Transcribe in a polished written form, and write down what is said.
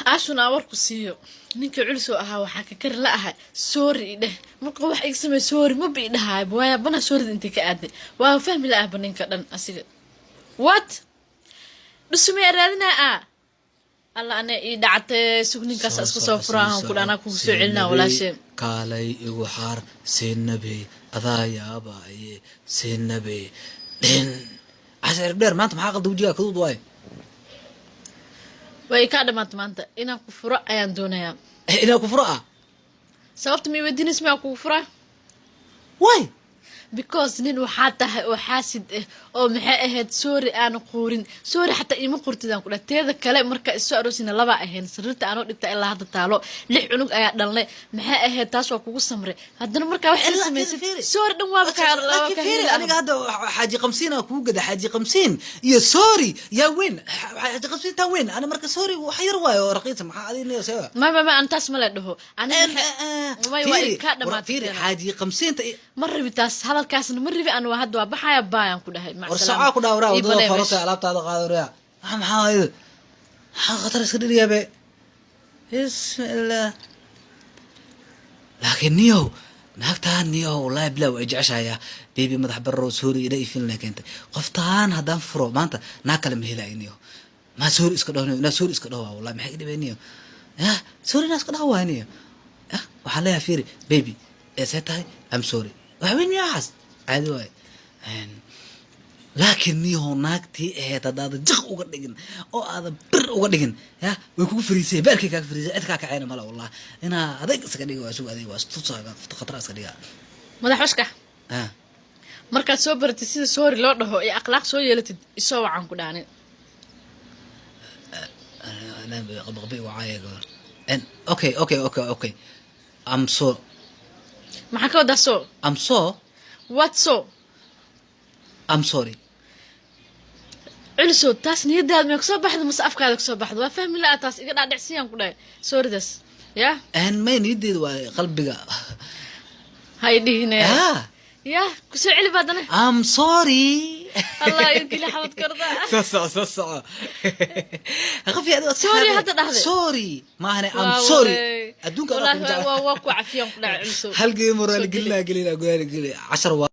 Aashun aan warku siiyo, ninka culisoo ahaa waxaa ka kari la ahay "sorry" i dheh. Marka wax iga samey, "sorry" maba i dhahaayba. Waaya bana sorry-da intay ka aaday, waa fahmi la ahba ninka dhan asiga. What dhusumee raadinaa? A alla, ana ii dhacatay. Sug, ninkaas iska soo furaahan ku dhanaa, kugu soo celinaa, walaashee. Kaalay igu xaar, seenabey, adaa yaabaaye, seenabey dhin casheer dheer. Maanta maxaa qalda? Wejigaa kaduud waaye. Way kaa dhamaatay. Maanta inaan ku furo ayaan doonayaa. Inaa ku furo ah? Sababta ma weydiinaysa miyaa kugu furaa? Waay? Because nin waxaa tahay oo xaasid ah oo maxay ahayd, sorry aana quurin, sorry xataa iima qurtidaan ku dhahay. Teeda kale, marka isoo aroosina labaa ahayn, sariirta aanoo dhigta ilaa hadda taalo, lix cunug ayaa dhalnay. Maxay ahayd, taas waa kugu samray. Haddana markaa wax ila samaysid, sorry dhan waaba kaa. Laakiin fiiri, aniga hadda xaaji 50 aa kugu gada. Xaaji 50 iyo sorry yaa weyn? Xaaji 50 taa weyn. Ani marka sorry wax yar waayo oo raqiisa. Maxaa adiga sewa? Ma an taas ma la dhaho. Aniga may waa kaa dhamaatay. Fiiri, xaaji 50-ta. Ma rabi taas, hadalkaasna ma rabi. An waa hadda waa baxaya, baayaan ku dhahay. War socaa ku dhaawraa, wadada farota, alaabtaada qaado. Raa maxaa waayo? Maxaa khatar iska dhigaya be? Bismillah. Laakiin niyow, naagtaan niyow, wallahi bilaa way jeceshayaa. Baby madax bararo, sorry ila ifin la keentay. Qoftaan haddaan furo maanta, naag kale ma helayo niyow. Maa sorry iska dhaho niyow? Naa sorry iska dhaho. Wallahi maxay ka dhibay niyow? Ya sorry naa iska dhaho waay niyow. Ya waxaan leeyahay, "Fiiri baby, ee see tahay? I'm sorry." Wax weyn miyaa waxaas? Caadi waay. Laakiin niyahow, naagtii ahayd haddaada jiq uga dhigin oo aadan bir uga dhigin, ya way kugu fariisay, beerkay kaaga fariisay, cid kaa kacayna mala. Wallah inaa adeeg iska dhiga waa sugu adeeg waa tusaa, khatara iska dhiga. Madax washka. Ah. Markaad soo baratid sida sorry loo dhaho iyo akhlaaq soo yeelatid, isoo wacan ku dhaanin. Qabqabi wacaaya. Okay, I'm so Maxaa ka wadaa so? I'm so What so? I'm sorry. Culisow, taas niyadaada may kusoo baxdo mase afkaada kusoo baxdo? Waa fahmi la-a taas. Iga dhaadhicsiyaan ku dhahay sorry-daas ya. May, niyaddeeda waa qalbiga. Hay dhihine. Ah. Ya kusoo celi baadana. I'm sorry. Allah geli xabad karda. Soo soco, soo soco. Qafi adiga. Sorry hadda dhahday. Sorry maahane, I'm sorry. Adduunka adaa Wallaahi kugu jecel. Waa ku cafiyaan ku dhacay, culisow. Hal geemo Soo raali geli. Gelina, gelina, gudaha geli cashar waa.